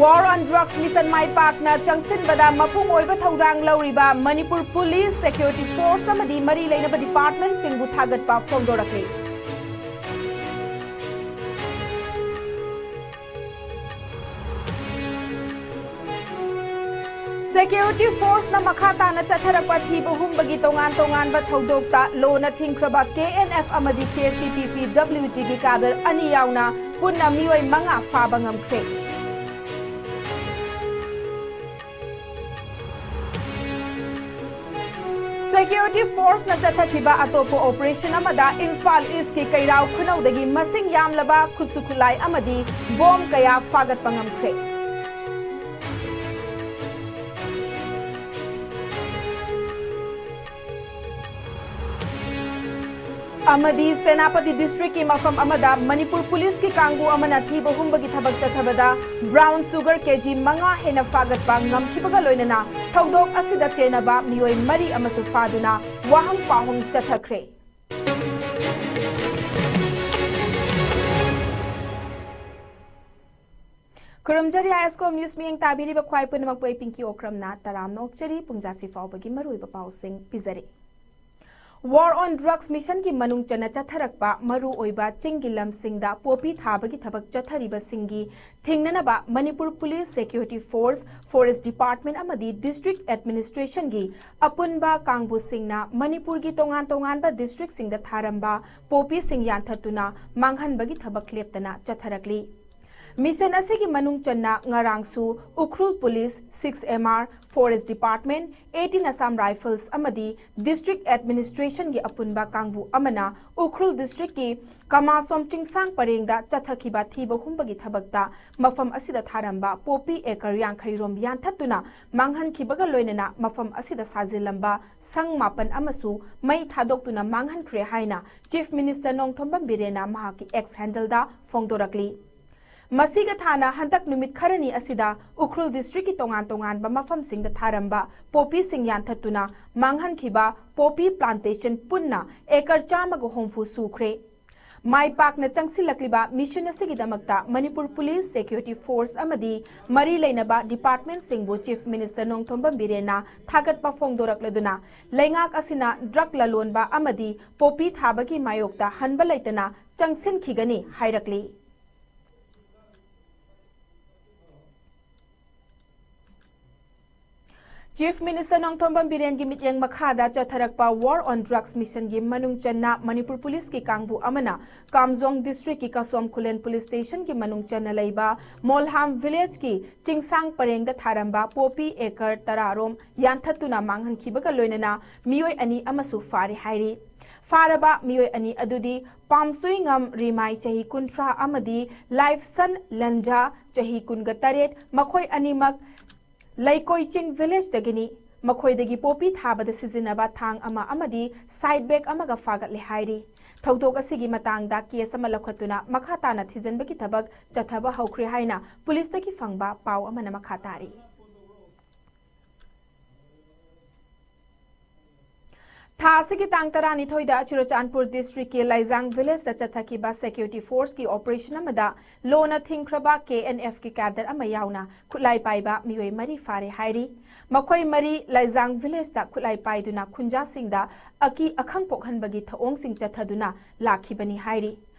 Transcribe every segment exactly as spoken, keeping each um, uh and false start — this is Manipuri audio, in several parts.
War on Drugs Mission ꯃꯥꯏ ꯄꯥꯛꯅ ꯆꯪꯁꯤꯟꯕꯗ ꯃꯄꯨꯡ ꯑꯣꯏꯕ ꯊꯧꯗꯥꯡ ꯂꯧꯔꯤꯕ ꯃꯅꯤꯄꯨꯔ ꯄꯨꯂꯤꯁ, ꯁꯦꯀ꯭ꯌꯨꯔꯤꯇꯤ ꯐꯣꯔꯁ ꯑꯃꯗꯤ ꯃꯔꯤ ꯂꯩꯅꯕ ꯗꯤꯄꯥꯔꯠꯃꯦꯟꯠꯁꯤꯡꯕꯨ ꯊꯥꯒꯠꯄ ꯐꯣꯡꯗꯣꯔꯛꯂꯤ꯫ ꯁꯦꯀ꯭ꯌꯨꯔꯤꯇꯤ ꯐꯣꯔꯁꯅ ꯃꯈꯥ ꯇꯥꯅ ꯆꯠꯊꯔꯛꯄ ꯊꯤꯕ ꯍꯨꯝꯕꯒꯤ ꯇꯣꯉꯥꯟ ꯇꯣꯉꯥꯟꯕ ꯊꯧꯗꯣꯛꯇ ꯂꯣꯅ ꯊꯤꯡꯈ꯭ꯔꯕ ꯀꯦ ꯑꯦꯟ ꯑꯦꯐ ꯑꯃꯗꯤ ꯀꯦ ꯁꯤ ꯄꯤ ꯄꯤ ꯗꯕ꯭ꯂꯤꯎ ꯖꯤꯒꯤ ꯀꯥꯗꯔ ꯑꯅꯤ ꯌꯥꯎꯅ ꯄꯨꯟꯅ ꯃꯤꯑꯣꯏ ꯃꯉꯥ ꯐꯥꯕ ꯉꯝꯈ꯭ꯔꯦ꯫ ꯁꯦꯀ꯭ꯌꯨꯔꯤꯇꯤ ꯐꯣꯔꯁꯅ ꯆꯠꯊꯈꯤꯕ ꯑꯇꯣꯞꯄ ꯑꯣꯄꯔꯦꯁꯟ ꯑꯃꯗ ꯏꯝꯐꯥꯜ ꯏꯁꯀꯤ ꯀꯩꯔꯥꯎ ꯈꯨꯅꯧꯗꯒꯤ ꯃꯁꯤꯡ ꯌꯥꯝꯂꯕ ꯈꯨꯠꯁꯨ ꯈꯨꯠꯂꯥꯏ ꯑꯃꯗꯤ ꯕꯣꯝ ꯀꯌꯥ ꯐꯥꯒꯠꯄ ꯉꯝꯈ꯭ꯔꯦ꯫ ꯑꯃꯗꯤ ꯁꯦꯅꯥꯄꯇꯤ ꯗꯤꯁꯇ꯭ꯔꯤꯛꯀꯤ ꯃꯐꯝ ꯑꯃꯗ ꯃꯅꯤꯄꯨꯔ ꯄꯨꯂꯤꯁꯀꯤ ꯀꯥꯡꯕꯨ ꯑꯃꯅ ꯊꯤꯕ ꯍꯨꯝꯕꯒꯤ ꯊꯕꯛ ꯆꯠꯊꯕꯗ ꯕ꯭ꯔꯥꯎꯟ ꯁꯨꯒꯔ ꯀꯦꯖꯤ ꯃꯉꯥ ꯍꯦꯟꯅ ꯐꯥꯒꯠꯄ ꯉꯝꯈꯤꯕꯒ ꯂꯣꯏꯅꯅ ꯊꯧꯗꯣꯛ ꯑꯁꯤꯗ ꯆꯦꯟꯅꯕ ꯃꯤꯑꯣꯏ ꯃꯔꯤ ꯑꯃꯁꯨ ꯐꯥꯗꯨꯅ ꯋꯥꯍꯪ ꯄꯥꯎꯍꯪ ꯆꯠꯊꯈ꯭ꯔꯦ꯫ ꯈꯨꯔꯨꯝꯖꯔꯤ, ꯑꯥꯏ ꯑꯦꯁ ꯀꯣꯝ ꯅ꯭ꯌꯨꯁ ꯃꯤꯠꯌꯦꯡ ꯇꯥꯕꯤꯔꯤꯕ ꯈ꯭ꯋꯥꯏ ꯄꯨꯝꯅꯃꯛꯄꯨ ꯑꯩ ꯄꯤꯡꯀꯤ ꯑꯣꯀ꯭ꯔꯝꯅ ꯇꯔꯥꯝꯅ ꯑꯣꯛꯆꯔꯤ꯫ ꯄꯨꯡꯖꯥꯁꯤ ꯐꯥꯎꯕꯒꯤ ꯃꯔꯨꯑꯣꯏꯕ ꯄꯥꯎꯁꯤꯡ ꯄꯤꯖꯔꯤ꯫ War on Drugs Mission ꯒꯤ ꯃꯅꯨꯡ ꯆꯟꯅ ꯆꯠꯊꯔꯛꯄ ꯃꯔꯨꯑꯣꯏꯕ ꯆꯤꯡꯒꯤ ꯂꯝꯁꯤꯡꯗ ꯄꯣꯄꯤ ꯊꯥꯕꯒꯤ ꯊꯕꯛ ꯆꯠꯊꯔꯤꯕꯁꯤꯡꯒꯤ ꯊꯤꯡꯅꯅꯕ Manipur police, security force, forest department ꯑꯃꯗꯤ ꯗꯤꯁꯇ꯭ꯔꯤꯛ ꯑꯦꯗꯃꯤꯅꯤꯁꯇ꯭ꯔꯦꯁꯟꯒꯤ ꯑꯄꯨꯟꯕ ꯀꯥꯡꯕꯨꯁꯤꯡꯅ ꯃꯅꯤꯄꯨꯔꯒꯤ ꯇꯣꯉꯥꯟ ꯇꯣꯉꯥꯟꯕ ꯗꯤꯁꯇ꯭ꯔꯤꯛꯁꯤꯡꯗ ꯊꯥꯔꯝꯕ ꯄꯣꯄꯤꯁꯤꯡ ꯌꯥꯟꯊꯠꯇꯨꯅ ꯃꯥꯡꯍꯟꯕꯒꯤ ꯊꯕꯛ ꯂꯦꯞꯇꯅ ꯆꯠꯊꯔꯛꯂꯤ꯫ ꯃꯤꯁꯟ ꯑꯁꯤꯒꯤ ꯃꯅꯨꯡ ꯆꯟꯅ ꯉꯔꯥꯡꯁꯨ Ukhrul police, six M R, forest department, eighteen Assam rifles ꯑꯃꯗꯤ ꯗꯤꯁꯇ꯭ꯔꯤꯛ ꯑꯦꯗꯃꯤꯅꯤꯁꯇ꯭ꯔꯦꯁꯟꯒꯤ ꯑꯄꯨꯟꯕ ꯀꯥꯡꯕꯨ ꯑꯃꯅ ꯎꯈ꯭ꯔꯨꯜ ꯗꯤꯁꯇ꯭ꯔꯤꯛꯀꯤ ꯀꯃꯥꯁꯣꯝ ꯆꯤꯡꯁꯥꯡ ꯄꯔꯦꯡꯗ ꯆꯠꯊꯈꯤꯕ ꯊꯤꯕ ꯍꯨꯝꯕꯒꯤ ꯊꯕꯛꯇ ꯃꯐꯝ ꯑꯁꯤꯗ ꯊꯥꯔꯝꯕ ꯄꯣꯄꯤ ꯑꯦꯀꯔ ꯌꯥꯡꯈꯩ ꯔꯣꯝ ꯌꯥꯟꯊꯠꯇꯨꯅ ꯃꯥꯡꯍꯟꯈꯤꯕꯒ ꯂꯣꯏꯅꯅ ꯃꯐꯝ ꯑꯁꯤꯗ ꯁꯥꯖꯤꯜꯂꯝꯕ ꯁꯪ ꯃꯥꯄꯟ ꯑꯃꯁꯨ ꯃꯩ ꯊꯥꯗꯣꯛꯇꯨꯅ ꯃꯥꯡꯍꯟꯈ꯭ꯔꯦ ꯍꯥꯏꯅ ꯆꯤꯐ ꯃꯤꯅꯤꯁꯇꯔ ꯅꯣꯡꯊꯣꯝꯕꯝ ꯕꯤꯔꯦꯟꯅ ꯃꯍꯥꯛꯀꯤ ꯑꯦꯛꯁ ꯍꯦꯟꯗꯜꯗ ꯐꯣꯡꯗꯣꯔꯛꯂꯤ꯫ ꯃꯁꯤꯒ ꯊꯥꯅ ꯍꯟꯗꯛ ꯅꯨꯃꯤꯠ ꯈꯔꯅꯤ ꯑꯁꯤꯗ ꯎꯈ꯭ꯔꯨꯜ ꯗꯤꯁꯇ꯭ꯔꯤꯛꯀꯤ ꯇꯣꯉꯥꯟ ꯇꯣꯉꯥꯟꯕ ꯃꯐꯝꯁꯤꯡꯗ ꯊꯥꯔꯝꯕ ꯄꯣꯄꯤꯁꯤꯡ ꯌꯥꯟꯊꯠꯇꯨꯅ ꯃꯥꯡꯍꯟꯈꯤꯕ ꯄꯣꯄꯤ ꯄ꯭ꯂꯥꯟꯇꯦꯁꯟ ꯄꯨꯟꯅ ꯑꯦꯀꯔ ꯆꯥꯝꯃꯒ ꯍꯨꯝꯐꯨ ꯁꯨꯈ꯭ꯔꯦ꯫ ꯃꯥꯏ ꯄꯥꯛꯅ ꯆꯪꯁꯤꯜꯂꯛꯂꯤꯕ ꯃꯤꯁꯟ ꯑꯁꯤꯒꯤꯗꯃꯛꯇ ꯃꯅꯤꯄꯨꯔ ꯄꯨꯂꯤꯁ, ꯁꯦꯀ꯭ꯌꯨꯔꯤꯇꯤ ꯐꯣꯔꯁ ꯑꯃꯗꯤ ꯃꯔꯤ ꯂꯩꯅꯕ ꯗꯤꯄꯥꯔꯠꯃꯦꯟꯠꯁꯤꯡꯕꯨ ꯆꯤꯐ ꯃꯤꯅꯤꯁꯇꯔ ꯅꯣꯡꯊꯣꯝꯕꯝ ꯕꯤꯔꯦꯟꯅ ꯊꯥꯒꯠꯄ ꯐꯣꯡꯗꯣꯔꯛꯂꯗꯨꯅ, ꯂꯩꯉꯥꯛ ꯑꯁꯤꯅ ꯗ꯭ꯔꯒ ꯂꯂꯣꯟꯕ ꯑꯃꯗꯤ ꯄꯣꯄꯤ ꯊꯥꯕꯒꯤ ꯃꯥꯌꯣꯛꯇ ꯍꯟꯕ ꯂꯩꯇꯅ ꯆꯪꯁꯤꯟꯈꯤꯒꯅꯤ ꯍꯥꯏꯔꯛꯂꯤ꯫ ꯆꯤꯐ ꯃꯤꯅꯤꯁꯇꯔ ꯅꯣꯡꯊꯣꯝꯕꯝ ꯕꯤꯔꯦꯟꯒꯤ ꯃꯤꯠꯌꯦꯡ ꯃꯈꯥꯗ ꯆꯠꯊꯔꯛꯄ War on Drugs ꯃꯤꯁꯟꯒꯤ ꯃꯅꯨꯡ ꯆꯟꯅ ꯃꯅꯤꯄꯨꯔ ꯄꯨꯂꯤꯁꯀꯤ ꯀꯥꯡꯕꯨ ꯑꯃꯅ ꯀꯥꯝꯖꯣꯡ ꯗꯤꯁꯇ꯭ꯔꯤꯛꯀꯤ ꯀꯁꯣꯝ ꯈꯨꯂꯦꯟ ꯄꯨꯂꯤꯁ ꯁ꯭ꯇꯦꯁꯟꯒꯤ ꯃꯅꯨꯡ ꯆꯟꯅ ꯂꯩꯕ ꯃꯣꯜꯍꯥꯝ ꯚꯤꯂꯦꯖꯀꯤ ꯆꯤꯡꯁꯥꯡ ꯄꯔꯦꯡꯗ ꯊꯥꯔꯝꯕ ꯄꯣꯄꯤ ꯑꯦꯀꯔ ꯇꯔꯥꯔꯣꯝ ꯌꯥꯟꯊꯠꯇꯨꯅ ꯃꯥꯡꯍꯟꯈꯤꯕꯒ ꯂꯣꯏꯅꯅ ꯃꯤꯑꯣꯏ ꯑꯅꯤ ꯑꯃꯁꯨ ꯐꯥꯔꯦ ꯍꯥꯏꯔꯤ꯫ ꯐꯥꯔꯕ ꯃꯤꯑꯣꯏ ꯑꯅꯤ ꯑꯗꯨꯗꯤ ꯄꯥꯝꯆꯨꯏꯉꯝ ꯔꯤꯃꯥꯏ, ꯆꯍꯤ ꯀꯨꯟꯊ꯭ꯔꯥ, ꯑꯃꯗꯤ ꯂꯥꯏꯐꯁꯟ ꯂꯟꯖꯥ, ꯆꯍꯤ ꯀꯨꯟꯒ ꯇꯔꯦꯠ, ꯃꯈꯣꯏ ꯑꯅꯤꯃꯛ ꯂꯩꯀꯣꯏ ꯆꯤꯡ ꯚꯤꯂꯦꯖꯇꯒꯤꯅꯤ꯫ ꯃꯈꯣꯏꯗꯒꯤ ꯄꯣꯄꯤ ꯊꯥꯕꯗ ꯁꯤꯖꯤꯟꯅꯕ ꯊꯥꯡ ꯑꯃ ꯑꯃꯗꯤ ꯁꯥꯏꯠ ꯕꯦꯒ ꯑꯃꯒ ꯐꯥꯒꯠꯂꯦ ꯍꯥꯏꯔꯤ꯫ ꯊꯧꯗꯣꯛ ꯑꯁꯤꯒꯤ ꯃꯇꯥꯡꯗ ꯀꯦꯁ ꯑꯃ ꯂꯧꯈꯠꯇꯨꯅ ꯃꯈꯥ ꯇꯥꯅ ꯊꯤꯖꯤꯟꯕꯒꯤ ꯊꯕꯛ ꯆꯠꯊꯕ ꯍꯧꯈ꯭ꯔꯦ ꯍꯥꯏꯅ ꯄꯨꯂꯤꯁꯇꯒꯤ ꯐꯪꯕ ꯄꯥꯎ ꯑꯃꯅ ꯃꯈꯥ ꯇꯥꯔꯤ꯫ ꯊꯥ ꯑꯁꯤꯒꯤ ꯇꯥꯡ ꯇꯔꯥꯅꯤꯊꯣꯏꯗ ꯆꯨꯔꯆꯥꯟꯄꯨꯔ ꯗꯤꯁꯇ꯭ꯔꯤꯛꯀꯤ ꯂꯩꯖꯥꯡ ꯚꯤꯂꯦꯖꯇ ꯆꯠꯊꯈꯤꯕ ꯁꯦꯀ꯭ꯌꯨꯔꯤꯇꯤ ꯐꯣꯔꯁꯀꯤ ꯑꯣꯄꯔꯦꯁꯟ ꯑꯃꯗ ꯂꯣꯟꯅ ꯊꯤꯡꯈ꯭ꯔꯕ ꯀꯦ ꯑꯦꯟ ꯑꯦꯐꯀꯤ ꯀꯦꯗꯔ ꯑꯃ ꯌꯥꯎꯅ ꯈꯨꯠꯂꯥꯏ ꯄꯥꯏꯕ ꯃꯤꯑꯣꯏ ꯃꯔꯤ ꯐꯥꯔꯦ ꯍꯥꯏꯔꯤ꯫ ꯃꯈꯣꯏ ꯃꯔꯤ ꯂꯩꯖꯥꯡ ꯚꯤꯂꯦꯖꯇ ꯈꯨꯠꯂꯥꯏ ꯄꯥꯏꯗꯨꯅ ꯈꯨꯟꯖꯥꯁꯤꯡꯗ ꯑꯀꯤ ꯑꯈꯪ ꯄꯣꯛꯍꯟꯕꯒꯤ ꯊꯧꯑꯣꯡꯁꯤꯡ ꯆꯠꯊꯗꯨꯅ ꯂꯥꯛꯈꯤꯕꯅꯤ ꯍꯥꯏꯔꯤ꯫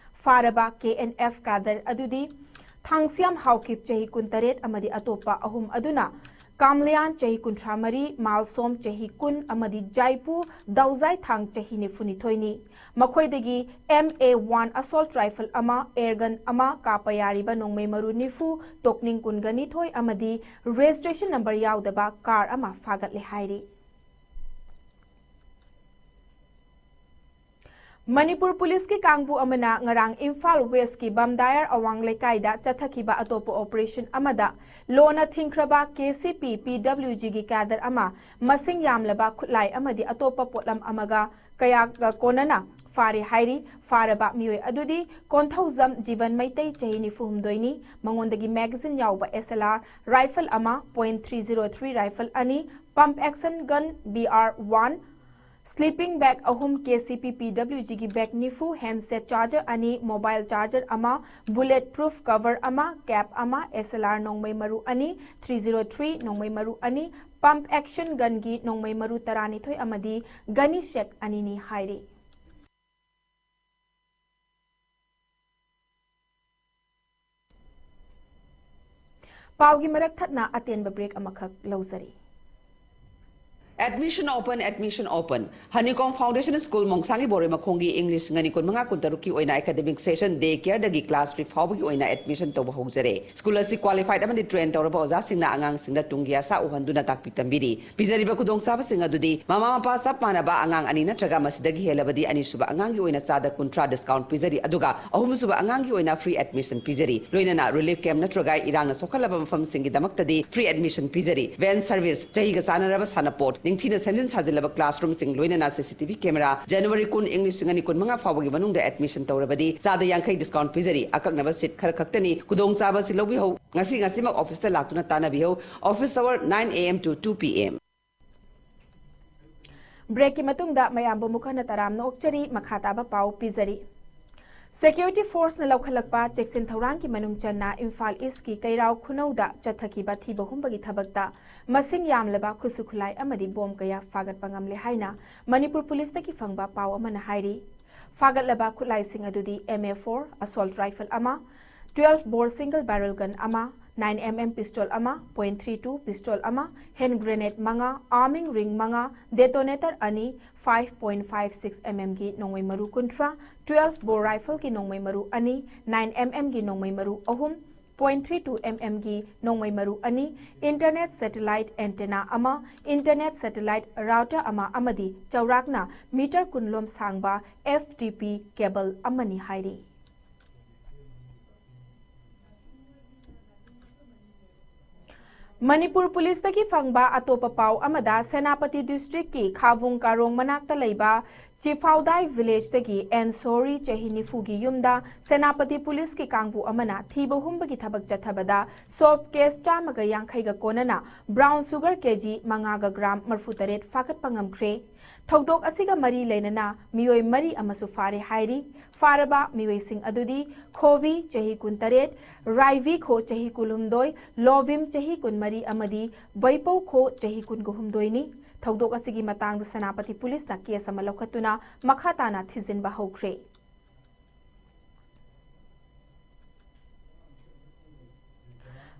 ꯐꯥꯔꯕ ꯀꯦ ꯑꯦꯟ ꯑꯦꯐ ꯀꯦꯗꯔ ꯑꯗꯨꯗꯤ ꯊꯥꯡꯁꯤꯌꯥꯝ ꯍꯥꯎꯀꯤꯞ, ꯆꯍꯤ ꯀꯨꯟꯇꯔꯦꯠ, ꯑꯃꯗꯤ ꯑꯇꯣꯞꯄ ꯑꯍꯨꯝ ꯑꯗꯨꯅ ꯀꯥꯝꯂꯤꯌꯥꯟ, ꯆꯍꯤ ꯀꯨꯟꯊ꯭ꯔꯥ ꯃꯔꯤ, ꯃꯥꯜꯁꯣꯝ, ꯆꯍꯤ ꯀꯨꯟ, ꯑꯃꯗꯤ ꯖꯥꯏꯄꯨ ꯗꯥꯎꯖꯥꯏꯊꯥꯡ, ꯆꯍꯤ ꯅꯤꯐꯨꯅꯤꯊꯣꯏꯅꯤ꯫ ꯃꯈꯣꯏꯗꯒꯤ ꯑꯦꯝ ꯑꯦ ꯋꯥꯟ ꯑꯁꯣꯜꯠ ꯔꯥꯏꯐꯜ ꯑꯃ, ꯑꯦꯌꯔꯒꯟ ꯑꯃ, ꯀꯥꯞꯄ ꯌꯥꯔꯤꯕ ꯅꯣꯡꯃꯩ ꯃꯔꯨ ꯅꯤꯐꯨ, ꯇꯣꯛꯅꯤꯡ ꯀꯨꯟꯒ ꯅꯤꯊꯣꯏ ꯑꯃꯗꯤ ꯔꯦꯖꯤꯁꯇ꯭ꯔꯦꯁꯟ ꯅꯝꯕꯔ ꯌꯥꯎꯗꯕ ꯀꯥꯔ ꯑꯃ ꯐꯥꯒꯠꯂꯦ ꯍꯥꯏꯔꯤ꯫ ꯃꯅꯤꯄꯨꯔ ꯄꯨꯂꯤꯁꯀꯤ ꯀꯥꯡꯕꯨ ꯑꯃꯅ ꯉꯔꯥꯡ ꯏꯝꯐꯥꯜ ꯋꯦꯁꯀꯤ ꯕꯝꯗꯥꯌꯔ ꯑꯋꯥꯡ ꯂꯩꯀꯥꯏꯗ ꯆꯠꯊꯈꯤꯕ ꯑꯇꯣꯞꯄ ꯑꯣꯄꯔꯦꯁꯟ ꯑꯃꯗ ꯂꯣꯟꯅ ꯊꯤꯡꯈ꯭ꯔꯕ ꯀꯦ ꯁꯤ ꯄꯤ, ꯄꯤ ꯗꯕ꯭ꯂꯤꯎ ꯖꯤꯒꯤ ꯀꯦꯗꯔ ꯑꯃ ꯃꯁꯤꯡ ꯌꯥꯝꯂꯕ ꯈꯨꯠꯂꯥꯏ ꯑꯃꯗꯤ ꯑꯇꯣꯞꯄ ꯄꯣꯠꯂꯝ ꯑꯃꯒ ꯀꯌꯥꯒ ꯀꯣꯟꯅꯅ ꯐꯥꯔꯦ ꯍꯥꯏꯔꯤ꯫ ꯐꯥꯔꯕ ꯃꯤꯑꯣꯏ ꯑꯗꯨꯗꯤ ꯀꯣꯟꯊꯧꯖꯝ ꯖꯤꯕꯟ ꯃꯩꯇꯩ, ꯆꯍꯤ ꯅꯤꯐꯨ ꯍꯨꯝꯗꯣꯏꯅꯤ, ꯃꯉꯣꯟꯗꯒꯤ ꯃꯦꯒꯥꯖꯤꯟ ꯌꯥꯎꯕ ꯑꯦꯁ ꯑꯦꯜ ꯑꯥꯔ ꯔꯥꯏꯐꯜ ꯑꯃ, point three zero three rifle ꯑꯅꯤ, pump action gun B R one, Sleeping bag ꯑꯍꯨꯝ, K C P P W G ꯒꯤ bag ꯅꯤꯐꯨ, handset charger ꯑꯅꯤ, mobile charger ꯑꯃ, bullet proof cover ꯑꯃ, cap ꯑꯃ, S L R ꯅꯣꯡꯃꯩ ꯃꯔꯨ ꯑꯅꯤ, three zero three ꯅꯣꯡꯃꯩ ꯃꯔꯨ ꯑꯅꯤ, pump action gun ꯒꯤ ꯅꯣꯡꯃꯩ ꯃꯔꯨ ꯇꯔꯥꯅꯤꯊꯣꯏ ꯑꯃꯗꯤ ꯒꯅꯤ ꯁꯦꯛ ꯑꯅꯤꯅꯤ ꯍꯥꯏꯔꯤ꯫ ꯄꯥꯎꯒꯤ ꯃꯔꯛ ꯊꯠꯅ ꯑꯇꯦꯟꯕ break ꯑꯃꯈꯛ ꯂꯧꯖꯔꯤ꯫ Admission open, admission open. Honeycomb Foundation School ꯃꯣꯡꯁꯥꯡꯒꯤ ꯕꯣꯔꯣꯏ ꯃꯈꯣꯡꯒꯤ ꯏꯪ ꯂꯤꯁꯤꯡ ꯑꯅꯤ ꯀꯨꯟꯃꯉꯥ ꯀꯨꯟꯇꯔꯨꯛꯀꯤ ꯑꯣꯏꯅ academic session day care ꯗꯒꯤ class three ꯐꯥꯎꯕꯒꯤ ꯑꯣꯏꯅ admission ꯇꯧꯕ ꯍꯧꯖꯔꯦ꯫ School ꯑꯁꯤ qualified ꯑꯃꯗꯤ train ꯇꯧꯔꯕ ꯑꯣꯖꯥꯁꯤꯡꯅ ꯑꯉꯥꯡꯁꯤꯡꯗ ꯇꯨꯡꯒꯤ ꯑꯥꯁꯥ ꯎꯍꯟꯗꯨꯅ ꯇꯥꯛꯄꯤ ꯇꯝꯕꯤꯔꯤ꯫ ꯄꯤꯖꯔꯤꯕ ꯈꯨꯗꯣꯡꯆꯥꯕꯁꯤꯡ ꯑꯗꯨꯗꯤ ꯃꯃꯥ ꯃꯄꯥ ꯆꯞ ꯃꯥꯟꯅꯕ ꯑꯉꯥꯡ ꯑꯅꯤ ꯅꯠꯇ꯭ꯔꯒ ꯃꯁꯤꯗꯒꯤ ꯍꯦꯜꯂꯕꯗꯤ ꯑꯅꯤꯁꯨꯕ ꯑꯉꯥꯡꯒꯤ ꯑꯣꯏꯅ ꯆꯥꯗ ꯀꯨꯟꯊ꯭ꯔꯥ discount ꯄꯤꯖꯔꯤ, ꯑꯗꯨꯒ ꯑꯍꯨꯝꯁꯨꯕ ꯑꯉꯥꯡꯒꯤ ꯑꯣꯏꯅ free admission ꯄꯤꯖꯔꯤ꯫ ꯂꯣꯏꯅꯅ relief camp ꯅꯠꯇ꯭ꯔꯒ ꯏꯔꯥꯡꯅ ꯁꯣꯛꯍꯜꯂꯕ ꯃꯐꯝꯁꯤꯡꯒꯤꯗꯃꯛꯇꯗꯤ free admission ꯄꯤꯖꯔꯤ꯫ Van service, ꯆꯍꯤꯒ ꯆꯥꯟꯅꯔꯕ ꯁꯥꯟꯅꯄꯣꯠ, ꯅꯤꯡꯊꯤꯅ ꯁꯦꯝꯖꯤꯟ ꯁꯥꯖꯤꯜꯂꯕ classroom ꯁꯤꯡ, ꯂꯣꯏꯅꯅ C C T V camera꯫ January ꯀꯨꯟ, ꯏꯪ ꯂꯤꯁꯤꯡ ꯑꯅꯤ ꯀꯨꯟꯃꯉꯥ ꯐꯥꯎꯕꯒꯤ ꯃꯅꯨꯡꯗ admission ꯇꯧꯔꯕꯗꯤ ꯆꯥꯗ ꯌꯥꯡꯈꯩ discount ꯄꯤꯖꯔꯤ꯫ ꯑꯀꯛꯅꯕ seat ꯈꯔ ꯈꯛꯇꯅꯤ꯫ ꯈꯨꯗꯣꯡꯆꯥꯕ ꯑꯁꯤ ꯂꯧꯕꯤꯍꯧ꯫ ꯉꯁꯤ ꯉꯁꯤꯃꯛ office ꯇ ꯂꯥꯛꯇꯨꯅ ꯇꯥꯟꯅꯕꯤꯍꯧ꯫ Office hour nine A M to two P M꯫ Break ꯀꯤ ꯃꯇꯨꯡꯗ ꯃꯌꯥꯝꯕꯨ ꯑꯃꯨꯛ ꯍꯟꯅ ꯇꯔꯥꯝꯅ ꯑꯣꯛꯆꯔꯤ꯫ ꯃꯈꯥ ꯇꯥꯕ ꯄꯥꯎ ꯄꯤꯖꯔꯤ꯫ Security force ꯅ ꯂꯧꯈꯠꯂꯛꯄ ꯆꯦꯛꯁꯤꯟ ꯊꯧꯔꯥꯡꯒꯤ ꯃꯅꯨꯡ ꯆꯟꯅ ꯏꯝꯐꯥꯜ East ꯀꯤ ꯀꯩꯔꯥꯎ ꯈꯨꯅꯧꯗ ꯆꯠꯊꯈꯤꯕ ꯊꯤꯕ ꯍꯨꯝꯕꯒꯤ ꯊꯕꯛꯇ ꯃꯁꯤꯡ ꯌꯥꯝꯂꯕ ꯈꯨꯠꯁꯨ ꯈꯨꯠꯂꯥꯏ ꯑꯃꯗꯤ bomb ꯀꯌꯥ ꯐꯥꯒꯠꯄ ꯉꯝꯂꯦ ꯍꯥꯏꯅ ꯃꯅꯤꯄꯨꯔ ꯄꯨꯂꯤꯁꯇꯒꯤ ꯐꯪꯕ ꯄꯥꯎ ꯑꯃꯅ ꯍꯥꯏꯔꯤ꯫ ꯐꯥꯒꯠꯂꯕ ꯈꯨꯠꯂꯥꯏꯁꯤꯡ ꯑꯗꯨꯗꯤ M A four assault rifle ꯑꯃ, twelve bore single barrel gun ꯑꯃ, nine M M pistol ꯑꯃ, point three two pistol ꯑꯃ, hand grenade ꯃꯉꯥ, arming ring ꯃꯉꯥ, detonator ꯑꯅꯤ, five point five six M M ꯒꯤ ꯅꯣꯡꯃꯩ ꯃꯔꯨ ꯀꯨꯟꯊ꯭ꯔꯥ, twelve bore rifle ꯒꯤ ꯅꯣꯡꯃꯩ ꯃꯔꯨ ꯑꯅꯤ, nine M M ꯒꯤ ꯅꯣꯡꯃꯩ ꯃꯔꯨ ꯑꯍꯨꯝ, point three two M M ꯒꯤ ꯅꯣꯡꯃꯩ ꯃꯔꯨ ꯑꯅꯤ, internet satellite antenna ꯑꯃ, internet satellite router ꯑꯃ ꯑꯃꯗꯤ ꯆꯥꯎꯔꯥꯛꯅ meter ꯀꯨꯟ ꯂꯣꯝ ꯁꯥꯡꯕ F T P cable ꯑꯃꯅꯤ ꯍꯥꯏꯔꯤ꯫ ꯃꯅꯤꯄꯨꯔ ꯄꯨꯂꯤꯁꯇꯒꯤ ꯐꯪꯕ ꯑꯇꯣꯞꯄ ꯄꯥꯎ ꯑꯃꯗ, ꯁꯦꯅꯥꯄꯇꯤ district ꯀꯤ ꯈꯥꯕꯨꯡ ꯀꯥꯔꯣꯡ ꯃꯅꯥꯛꯇ ꯂꯩꯕ ꯆꯤꯐꯥꯎꯗꯥꯏ ꯚꯤꯂꯦꯖꯇꯒꯤ ꯑꯦꯟ ꯁꯣꯔꯤ, ꯆꯍꯤ ꯅꯤꯐꯨꯒꯤ ꯌꯨꯝꯗ ꯁꯦꯅꯥꯄꯇꯤ ꯄꯨꯂꯤꯁꯀꯤ ꯀꯥꯡꯕꯨ ꯑꯃꯅ ꯊꯤꯕ ꯍꯨꯝꯕꯒꯤ ꯊꯕꯛ ꯆꯠꯊꯕꯗ ꯁꯣꯞ ꯀꯦꯁ ꯆꯥꯝꯃꯒ ꯌꯥꯡꯈꯩꯒ ꯀꯣꯟꯅꯅ ꯕ꯭ꯔꯥꯎꯟ ꯁꯨꯒꯔ ꯀꯦꯖꯤ ꯃꯉꯥꯒ ꯒ꯭ꯔꯥꯝ ꯃꯔꯐꯨꯇꯔꯦꯠ ꯐꯥꯒꯠꯄ ꯉꯝꯈ꯭ꯔꯦ꯫ ꯊꯧꯗꯣꯛ ꯑꯁꯤꯒ ꯃꯔꯤ ꯂꯩꯅꯅ ꯃꯤꯑꯣꯏ ꯃꯔꯤ ꯑꯃꯁꯨ ꯐꯥꯔꯦ ꯍꯥꯏꯔꯤ꯫ ꯐꯥꯔꯕ ꯃꯤꯑꯣꯏꯁꯤꯡ ꯑꯗꯨꯗꯤ ꯈꯣꯕꯤ, ꯆꯍꯤ ꯀꯨꯟꯇꯔꯦꯠ, ꯔꯥꯏꯚꯤ ꯈꯣ, ꯆꯍꯤ ꯀꯨꯟꯍꯨꯝꯗꯣꯏ, ꯂꯣꯚꯤꯝ, ꯆꯍꯤ ꯀꯨꯟꯃꯔꯤ ꯑꯃꯗꯤ ꯋꯩꯄꯧ ꯈꯣ, ꯆꯍꯤ ꯀꯨꯟꯒ ꯍꯨꯝꯗꯣꯏꯅꯤ꯫ ꯊꯧꯗꯣꯛ ꯑꯁꯤꯒꯤ ꯃꯇꯥꯡꯗ ꯁꯦꯅꯥꯄꯇꯤ ꯄꯨꯂꯤꯁꯅ ꯀꯦꯁ ꯑꯃ ꯂꯧꯈꯠꯇꯨꯅ ꯃꯈꯥ ꯇꯥꯅ ꯊꯤꯖꯤꯟꯕ ꯍꯧꯈ꯭ꯔꯦ꯫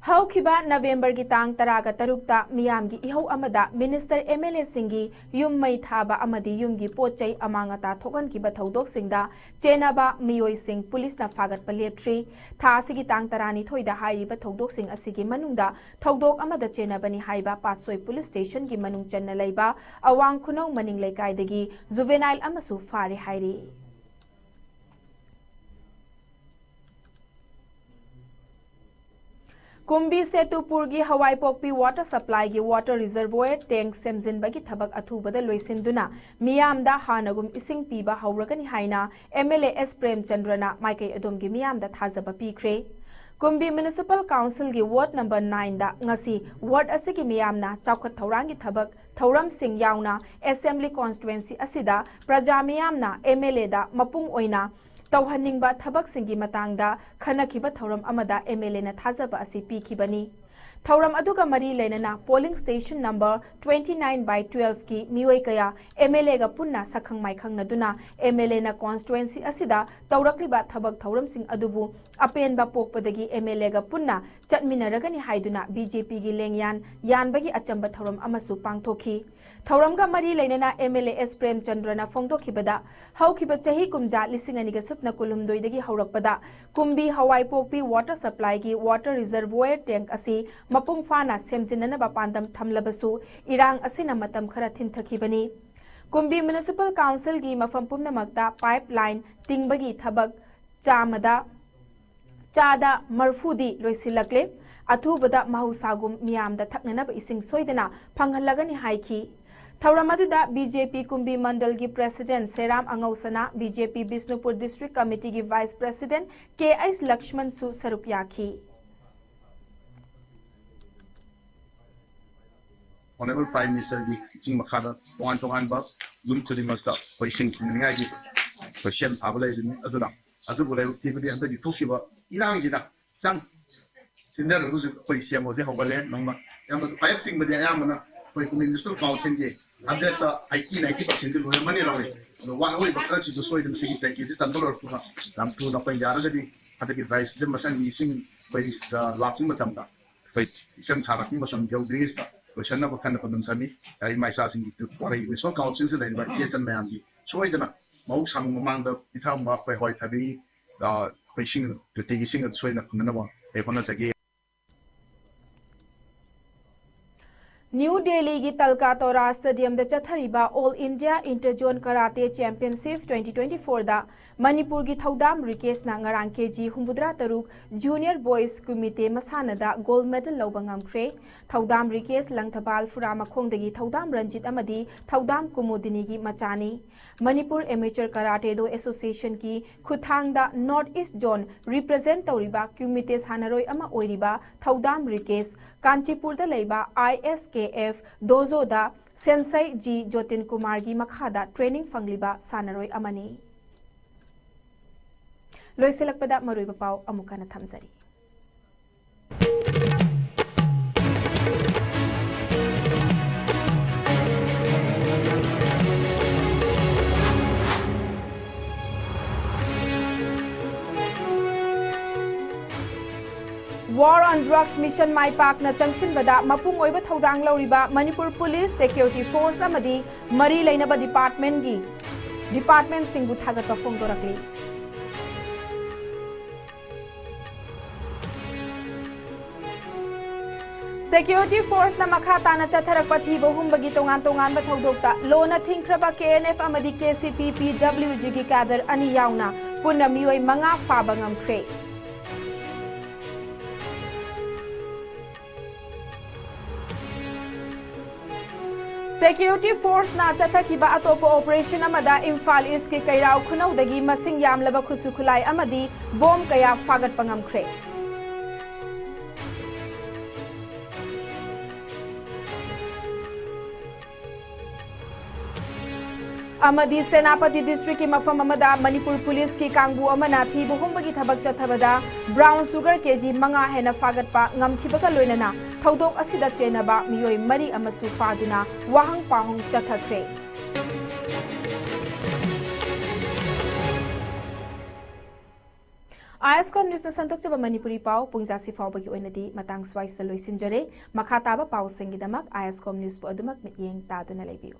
ꯍꯧꯈꯤꯕ ꯅꯕꯦꯝꯕꯔꯒꯤ ꯇꯥꯡ ꯇꯔꯥꯒ ꯇꯔꯨꯛꯇ ꯃꯤꯌꯥꯝꯒꯤ ꯏꯍꯧ ꯑꯃꯗ ꯃꯤꯅꯤꯁꯇꯔ, ꯑꯦꯝ ꯑꯦꯜ ꯑꯦꯁꯤꯡꯒꯤ ꯌꯨꯝ ꯃꯩ ꯊꯥꯕ ꯑꯃꯗꯤ ꯌꯨꯝꯒꯤ ꯄꯣꯠ ꯆꯩ ꯑꯃꯥꯡ ꯑꯇꯥ ꯊꯣꯛꯍꯟꯈꯤꯕ ꯊꯧꯗꯣꯛꯁꯤꯡꯗ ꯆꯦꯟꯅꯕ ꯃꯤꯑꯣꯏꯁꯤꯡ ꯄꯨꯂꯤꯁꯅ ꯐꯥꯒꯠꯄ ꯂꯦꯞꯇ꯭ꯔꯤ꯫ ꯊꯥ ꯑꯁꯤꯒꯤ ꯇꯥꯡ ꯇꯔꯥꯅꯤꯊꯣꯏꯗ ꯍꯥꯏꯔꯤꯕ ꯊꯧꯗꯣꯛꯁꯤꯡ ꯑꯁꯤꯒꯤ ꯃꯅꯨꯡꯗ ꯊꯧꯗꯣꯛ ꯑꯃꯗ ꯆꯦꯟꯅꯕꯅꯤ ꯍꯥꯏꯕ ꯄꯥꯠꯁꯣꯏ ꯄꯨꯂꯤꯁ ꯁ꯭ꯇꯦꯁꯟꯒꯤ ꯃꯅꯨꯡ ꯆꯟꯅ ꯂꯩꯕ ꯑꯋꯥꯡ ꯈꯨꯅꯧ ꯃꯅꯤꯡ ꯂꯩꯀꯥꯏꯗꯒꯤ ꯖꯨꯚꯦꯅꯥꯏꯜ ꯑꯃꯁꯨ ꯐꯥꯔꯦ ꯍꯥꯏꯔꯤ꯫ ꯀꯨꯝꯕꯤ ꯁꯦꯇꯨꯄꯨꯔꯒꯤ ꯍꯋꯥꯏꯄꯣꯛꯄꯤ ꯋꯥꯇꯔ ꯁꯄ꯭ꯂꯥꯏꯒꯤ ꯋꯥꯇꯔ ꯔꯤꯖꯔꯚꯣꯌꯔ ꯇꯦꯡꯛ ꯁꯦꯝꯖꯤꯟꯕꯒꯤ ꯊꯕꯛ ꯑꯊꯨꯕꯗ ꯂꯣꯏꯁꯤꯟꯗꯨꯅ ꯃꯤꯌꯥꯝꯗ ꯍꯥꯟꯅꯒꯨꯝ ꯏꯁꯤꯡ ꯄꯤꯕ ꯍꯧꯔꯒꯅꯤ ꯍꯥꯏꯅ ꯑꯦꯝ ꯑꯦꯜ ꯑꯦ ꯑꯦꯁ ꯄ꯭ꯔꯦꯝꯆꯟꯗ꯭ꯔꯅ ꯃꯥꯏꯀꯩ ꯑꯗꯣꯝꯒꯤ ꯃꯤꯌꯥꯝꯗ ꯊꯥꯖꯕ ꯄꯤꯈ꯭ꯔꯦ꯫ ꯀꯨꯝꯕꯤ ꯃ꯭ꯌꯨꯅꯤꯁꯤꯄꯥꯜ ꯀꯥꯎꯟꯁꯤꯜꯒꯤ ꯋꯥꯔꯗ ꯅꯝꯕꯔ ꯅꯥꯏꯟꯗ ꯉꯁꯤ ꯋꯥꯔꯗ ꯑꯁꯤꯒꯤ ꯃꯤꯌꯥꯝꯅ ꯆꯥꯎꯈꯠ ꯊꯧꯔꯥꯡꯒꯤ ꯊꯕꯛ ꯊꯧꯔꯝꯁꯤꯡ ꯌꯥꯎꯅ ꯑꯦꯁꯦꯝꯕ꯭ꯂꯤ ꯀꯣꯟꯁꯇꯤꯇ꯭ꯋꯦꯟꯁꯤ ꯑꯁꯤꯗ ꯄ꯭ꯔꯖꯥ ꯃꯤꯌꯥꯝꯅ ꯑꯦꯝ ꯑꯦꯜ ꯑꯦꯗ ꯃꯄꯨꯡ ꯑꯣꯏꯅ ꯇꯧꯍꯟꯅꯤꯡꯕ ꯊꯕꯛꯁꯤꯡꯒꯤ ꯃꯇꯥꯡꯗ ꯈꯟꯅꯈꯤꯕ ꯊꯧꯔꯝ ꯑꯃꯗ ꯑꯦꯝ ꯑꯦꯜ ꯑꯦꯅ ꯊꯥꯖꯕ ꯑꯁꯤ ꯄꯤꯈꯤꯕꯅꯤ꯫ ꯊꯧꯔꯝ ꯑꯗꯨꯒ ꯃꯔꯤ ꯂꯩꯅꯅ polling station number twenty nine by twelve ꯀꯤ ꯃꯤꯑꯣꯏ ꯀꯌꯥ ꯑꯦꯝ ꯑꯦꯜ ꯑꯦꯒ ꯄꯨꯟꯅ ꯁꯛꯈꯪ ꯃꯥꯏꯈꯪꯅꯗꯨꯅ ꯑꯦꯝ ꯑꯦꯜ ꯑꯦꯅ ꯀꯣꯟꯁꯇꯤꯇ꯭ꯋꯦꯟꯁꯤ ꯑꯁꯤꯗ ꯇꯧꯔꯛꯂꯤꯕ ꯊꯕꯛ ꯊꯧꯔꯝꯁꯤꯡ ꯑꯗꯨꯕꯨ ꯑꯄꯦꯟꯕ ꯄꯣꯛꯄꯗꯒꯤ ꯑꯦꯝ ꯑꯦꯜ ꯑꯦꯒ ꯄꯨꯟꯅ ꯆꯠꯃꯤꯟꯅꯔꯒꯅꯤ ꯍꯥꯏꯗꯨꯅ ꯕꯤ ꯖꯦ ꯄꯤꯒꯤ ꯂꯦꯡꯌꯥꯟ ꯌꯥꯟꯕꯒꯤ ꯑꯆꯝꯕ ꯊꯧꯔꯝ ꯑꯃꯁꯨ ꯄꯥꯡꯊꯣꯛꯈꯤ꯫ ꯊꯧꯔꯝꯒ ꯃꯔꯤ ꯂꯩꯅꯅ ꯑꯦꯝ ꯑꯦꯜ ꯑꯦ ꯑꯦꯁ ꯄ꯭ꯔꯦꯝꯆꯟꯗ꯭ꯔꯅ ꯐꯣꯡꯗꯣꯛꯈꯤꯕꯗ, ꯍꯧꯈꯤꯕ ꯆꯍꯤ ꯀꯨꯝꯖꯥ ꯂꯤꯁꯤꯡ ꯑꯅꯤꯒ ꯁꯨꯞꯅ ꯀꯨꯟꯍꯨꯝꯗꯣꯏꯗꯒꯤ ꯍꯧꯔꯛꯄꯗ ꯀꯨꯝꯕꯤ ꯍꯋꯥꯏꯄꯣꯛꯄꯤ ꯋꯥꯇꯔ ꯁꯄ꯭ꯂꯥꯏꯒꯤ ꯋꯥꯇꯔ ꯔꯤꯖꯔꯚꯣꯌꯔ ꯇꯦꯡꯛ ꯑꯁꯤ ꯃꯄꯨꯡ ꯐꯥꯅ ꯁꯦꯝꯖꯤꯟꯅꯅꯕ ꯄꯥꯟꯗꯝ ꯊꯝꯂꯕꯁꯨ ꯏꯔꯥꯡ ꯑꯁꯤꯅ ꯃꯇꯝ ꯈꯔ ꯊꯤꯟꯊꯈꯤꯕꯅꯤ꯫ ꯀꯨꯝꯕꯤ ꯃ꯭ꯌꯨꯅꯤꯁꯤꯄꯥꯜ ꯀꯥꯎꯟꯁꯤꯜꯒꯤ ꯃꯐꯝ ꯄꯨꯝꯅꯃꯛꯇ ꯄꯥꯏꯞ ꯂꯥꯏꯟ ꯇꯤꯡꯕꯒꯤ ꯊꯕꯛ ꯆꯥꯃꯗ ꯆꯥꯗ ꯃꯔꯐꯨꯗꯤ ꯂꯣꯏꯁꯤꯜꯂꯛꯂꯦ꯫ ꯑꯊꯨꯕꯗ ꯃꯍꯧꯁꯥꯒꯨꯝ ꯃꯤꯌꯥꯝꯗ ꯊꯛꯅꯅꯕ ꯏꯁꯤꯡ ꯁꯣꯏꯗꯅ ꯐꯪꯍꯜꯂꯒꯅꯤ ꯍꯥꯏꯈꯤ꯫ ꯊꯧꯔꯝ ꯑꯗꯨꯗ ꯕꯤ ꯖꯦ ꯄꯤ ꯀꯨꯝꯕꯤ ꯃꯟꯗꯜꯒꯤ ꯄ꯭ꯔꯦꯁꯤꯗꯦꯟꯠ ꯁꯦꯔꯥꯝ ꯑꯉꯧꯁꯅꯥ, ꯕꯤ ꯖꯦ ꯄꯤ ꯕꯤꯁꯅꯨꯄꯨꯔ ꯗꯤꯁꯇ꯭ꯔꯤꯛ ꯀꯃꯤꯇꯤꯒꯤ ꯚꯥꯏꯁ ꯄ꯭ꯔꯦꯁꯤꯗꯦꯟꯠ ꯀꯦ ꯑꯩꯆ ꯂꯛꯁꯃꯟꯁꯨ ꯁꯔꯨꯛ ꯌꯥꯈꯤ꯫ ꯑꯣꯅꯔꯦꯕꯜ ꯄ꯭ꯔꯥꯏꯝ ꯃꯤꯅꯤꯁꯇꯔꯒꯤ ꯏꯁꯤꯡ ꯃꯈꯥꯗ ꯇꯣꯉꯥꯟ ꯇꯣꯉꯥꯟꯕ ꯌꯨꯝ ꯈꯨꯗꯤꯡꯃꯛꯇ ꯑꯩꯈꯣꯏ ꯏꯁꯤꯡ ꯐꯪꯅꯤꯡꯉꯥꯏꯒꯤ ꯑꯩꯈꯣꯏ ꯁꯦꯝ ꯁꯥꯕ ꯂꯩꯔꯤꯕꯅꯤ꯫ ꯑꯗꯨꯅ ꯑꯗꯨꯕꯨ ꯂꯥꯏꯕꯛ ꯊꯤꯕꯗꯤ ꯍꯟꯗꯛꯀꯤ ꯊꯣꯛꯈꯤꯕ ꯏꯔꯥꯡꯁꯤꯅ ꯆꯪ ꯊꯤꯟꯊꯔꯒꯁꯨ ꯑꯩꯈꯣꯏ ꯁꯦꯝꯕꯗꯤ ꯍꯧꯒꯠꯂꯦ꯫ ꯅꯣꯡꯃ ꯌꯥꯝꯅ ꯈ꯭ꯋꯥꯏ ꯆꯤꯡꯕꯗꯤ ꯑꯌꯥꯝꯕꯅ ꯑꯩꯈꯣꯏ ꯀꯨꯝꯕꯤ ꯃ꯭ꯌꯨꯅꯤꯁꯤꯄꯥꯜ ꯀꯥꯎꯟꯁꯤꯜꯒꯤ ꯍꯟꯗ꯭ꯔꯦꯠꯇ ꯑꯩꯠꯇꯤ ꯅꯥꯏꯟꯇꯤ ꯄꯥꯔꯁꯦꯟꯗꯤ ꯂꯣꯏꯔꯝꯃꯅꯤ ꯂꯧꯔꯦ꯫ ꯑꯗꯣ ꯋꯥꯠꯍꯧꯔꯤꯕ ꯈꯔꯁꯤꯗꯨ ꯁꯣꯏꯗꯅ ꯁꯤꯒꯤ ꯇꯦꯡꯀꯤꯁꯤ ꯆꯟꯕ ꯂꯣꯏꯔꯛꯄꯗ ꯌꯥꯝ ꯊꯨꯅ ꯑꯩꯈꯣꯏ ꯌꯥꯔꯒꯗꯤ ꯍꯟꯗꯛꯀꯤ ꯗ꯭ꯔꯥꯏ ꯁꯤꯖꯟ ꯃꯊꯪꯒꯤ ꯏꯁꯤꯡ ꯑꯩꯈꯣꯏ ꯂꯥꯛꯄ ꯃꯇꯝꯗ ꯑꯩꯈꯣꯏ ꯏꯆꯝ ꯊꯥꯔꯛꯄ ꯃꯇꯝ ꯌꯧꯗ꯭ꯔꯤꯉꯩꯁꯤꯗ ꯂꯣꯏꯁꯟꯅꯕ ꯀꯟꯅ ꯍꯣꯠꯅꯖꯅꯤ꯫ ꯌꯥꯔꯤ ꯏꯃꯥ ꯏꯆꯥꯁꯤꯡꯒꯤ ꯋꯥꯔꯩ ꯃ꯭ꯌꯨꯅꯤꯁꯤꯄꯥꯜ ꯀꯥꯎꯟꯁꯤꯜꯁꯤꯗ ꯂꯩꯔꯤꯕ ꯏꯆꯦ ꯏꯆꯟ ꯃꯌꯥꯝꯒꯤ ꯁꯣꯏꯗꯅ ꯃꯍꯧꯁꯥ ꯃꯃꯥꯡꯗ ꯄꯤꯊꯔꯝꯕ ꯑꯩꯈꯣꯏ ꯍꯋꯥꯏ ꯊꯕꯤ, ꯑ, ꯑꯩꯈꯣꯏ ꯏꯁꯤꯡ, ꯇꯣꯇꯤꯒꯤ ꯏꯁꯤꯡ ꯑꯗꯨ ꯁꯣꯏꯗꯅ ꯐꯪꯅꯅꯕ ꯑꯩ ꯍꯣꯠꯅꯖꯒꯦ꯫ ꯅ꯭ꯌꯨ ꯗꯦꯜꯂꯤꯒꯤ ꯇꯜꯀꯥꯇꯣꯔꯥ ꯁ꯭ꯇꯦꯗꯤꯌꯝꯗ ꯆꯠꯊꯔꯤꯕ all India inter zone karate championship twenty twenty ꯐꯣꯔꯗ ꯃꯅꯤꯄꯨꯔꯒꯤ ꯊꯧꯗꯥꯝ ꯔꯤꯀꯦꯁꯅ ꯉꯔꯥꯡ ꯀꯦ ꯖꯤ ꯍꯨꯝꯐꯨꯇꯔꯥ ꯇꯔꯨꯛ ꯖꯨꯅꯤꯌꯔ ꯕꯣꯏꯁ ꯀꯨꯃꯤꯇꯦ ꯃꯁꯥꯟꯅꯗ ꯒꯣꯜꯗ ꯃꯦꯗꯜ ꯂꯧꯕ ꯉꯝꯈ꯭ꯔꯦ꯫ ꯊꯧꯗꯥꯝ ꯔꯤꯀꯦꯁ ꯂꯪꯊꯕꯥꯜ ꯐꯨꯔꯥꯃꯈꯣꯡꯗꯒꯤ ꯊꯧꯗꯥꯝ ꯔꯟꯖꯤꯠ ꯑꯃꯗꯤ ꯊꯧꯗꯥꯝ ꯀꯨꯃꯨꯗꯤꯅꯤꯒꯤ ꯃꯆꯥꯅꯤ꯫ ꯃꯅꯤꯄꯨꯔ ꯑꯦꯃꯦꯆꯔ ꯀꯔꯥꯇꯦ ꯗꯣ ꯑꯦꯁꯣꯁꯤꯌꯦꯁꯟꯒꯤ ꯈꯨꯠꯊꯥꯡꯗ ꯅꯣꯔꯠ ꯏꯁ꯭ꯠ ꯖꯣꯟ ꯔꯤꯄ꯭ꯔꯖꯦꯟꯠ ꯇꯧꯔꯤꯕ ꯀ꯭ꯌꯨꯃꯤꯇꯦ ꯁꯥꯟꯅꯔꯣꯏ ꯑꯃ ꯑꯣꯏꯔꯤꯕ ꯊꯧꯗꯥꯝ ꯔꯤꯀꯦꯁ ꯀꯥꯟꯆꯤꯄꯨꯔꯗ ꯂꯩꯕ ꯑꯥꯏ ꯑꯦꯁ ꯀꯦ ꯑꯦꯐ ꯗꯣꯖꯣꯗ ꯁꯦꯟꯁꯩ ꯖꯤ ꯖꯣꯇꯤꯟ ꯀꯨꯃꯥꯔꯒꯤ ꯃꯈꯥꯗ ꯇ꯭ꯔꯦꯅꯤꯡ ꯐꯪꯂꯤꯕ ꯁꯥꯟꯅꯔꯣꯏ ꯑꯃꯅꯤ꯫ ꯂꯣꯏꯁꯤꯜꯂꯛꯄꯗ ꯃꯔꯨꯑꯣꯏꯕ ꯄꯥꯎ ꯑꯃꯨꯛ ꯍꯟꯅ ꯊꯝꯖꯔꯤ꯫ War on Drugs Mission ꯃꯥꯏ ꯄꯥꯛꯅ ꯆꯪꯁꯤꯟꯕꯗ ꯃꯄꯨꯡ ꯑꯣꯏꯕ ꯊꯧꯗꯥꯡ ꯂꯧꯔꯤꯕ ꯃꯅꯤꯄꯨꯔ ꯄꯨꯂꯤꯁ, ꯁꯦꯀ꯭ꯌꯨꯔꯤꯇꯤ ꯐꯣꯔꯁ ꯑꯃꯗꯤ ꯃꯔꯤ ꯂꯩꯅꯕ ꯗꯤꯄꯥꯔꯠꯃꯦꯟꯒꯤ, ꯗꯤꯄꯥꯔꯠꯃꯦꯟꯁꯤꯡꯕꯨ ꯊꯥꯒꯠꯄ ꯐꯣꯡꯗꯣꯔꯛꯂꯤ꯫ ꯁꯦꯀ꯭ꯌꯨꯔꯤꯇꯤ ꯐꯣꯔꯁꯅ ꯃꯈꯥ ꯇꯥꯅ ꯆꯠꯊꯔꯛꯄ ꯊꯤꯕ ꯍꯨꯝꯕꯒꯤ ꯇꯣꯉꯥꯟ ꯇꯣꯉꯥꯟꯕ ꯊꯧꯗꯣꯛꯇ ꯂꯣꯅ ꯊꯤꯡꯈ꯭ꯔꯕ ꯀꯦ ꯑꯦꯟ ꯑꯦꯐ ꯑꯃꯗꯤ ꯀꯦ ꯁꯤ ꯄꯤ ꯄꯤ ꯗꯕ꯭ꯂꯤꯎ ꯖꯤꯒꯤ ꯀꯦꯗꯔ ꯑꯅꯤ ꯌꯥꯎꯅ ꯄꯨꯟꯅ ꯃꯤꯑꯣꯏ ꯃꯉꯥ ꯐꯥꯕ ꯉꯝꯈ꯭ꯔꯦ꯫ Security Force ꯅ ꯆꯠꯊꯈꯤꯕ ꯑꯇꯣꯞꯄ operation ꯑꯃꯗ ꯏꯝꯐꯥꯜ East ꯀꯤ ꯀꯩꯔꯥꯎ ꯈꯨꯅꯧꯗꯒꯤ ꯃꯁꯤꯡ ꯌꯥꯝꯂꯕ ꯈꯨꯠꯁꯨ ꯈꯨꯠꯂꯥꯏ ꯑꯃꯗꯤ bomb ꯀꯌꯥ ꯐꯥꯒꯠꯄ ꯉꯝꯈ꯭ꯔꯦ꯫ ꯑꯃꯗꯤ ꯁꯦꯅꯥꯄꯇꯤ district ꯀꯤ ꯃꯐꯝ ꯑꯃꯗ ꯃꯅꯤꯄꯨꯔ ꯄꯨꯂꯤꯁꯀꯤ ꯀꯥꯡꯕꯨ ꯑꯃꯅ ꯊꯤꯕ ꯍꯨꯝꯕꯒꯤ ꯊꯕꯛ ꯆꯠꯊꯕꯗ brown sugar ꯀꯦꯖꯤ ꯃꯉꯥ ꯍꯦꯟꯅ ꯐꯥꯒꯠꯄ ꯉꯝꯈꯤꯕꯒ ꯂꯣꯏꯅꯅ ꯊꯧꯗꯣꯛ ꯑꯁꯤꯗ ꯆꯦꯟꯅꯕ ꯃꯤꯑꯣꯏ ꯃꯔꯤ ꯑꯃꯁꯨ ꯐꯥꯗꯨꯅ ꯋꯥꯍꯪ ꯄꯥꯎꯍꯪ ꯆꯠꯊꯈ꯭ꯔꯦ꯫ ISCOM News ꯅ ꯁꯟꯗꯣꯛꯆꯕ ꯃꯅꯤꯄꯨꯔꯤ ꯄꯥꯎ ꯄꯨꯡ ꯖꯥꯁꯤ ꯐꯥꯎꯕꯒꯤ ꯑꯣꯏꯅꯗꯤ ꯃꯇꯥꯡ ꯁ꯭ꯋꯥꯏꯁꯤꯗ ꯂꯣꯏꯁꯤꯟꯖꯔꯦ꯫ ꯃꯈꯥ ꯇꯥꯕ ꯄꯥꯎꯁꯤꯡꯒꯤꯗꯃꯛ ISCOM News ꯄꯨ ꯑꯗꯨꯃꯛ ꯃꯤꯠꯌꯦꯡ ꯇꯥꯗꯨꯅ ꯂꯩꯕꯤꯌꯨ꯫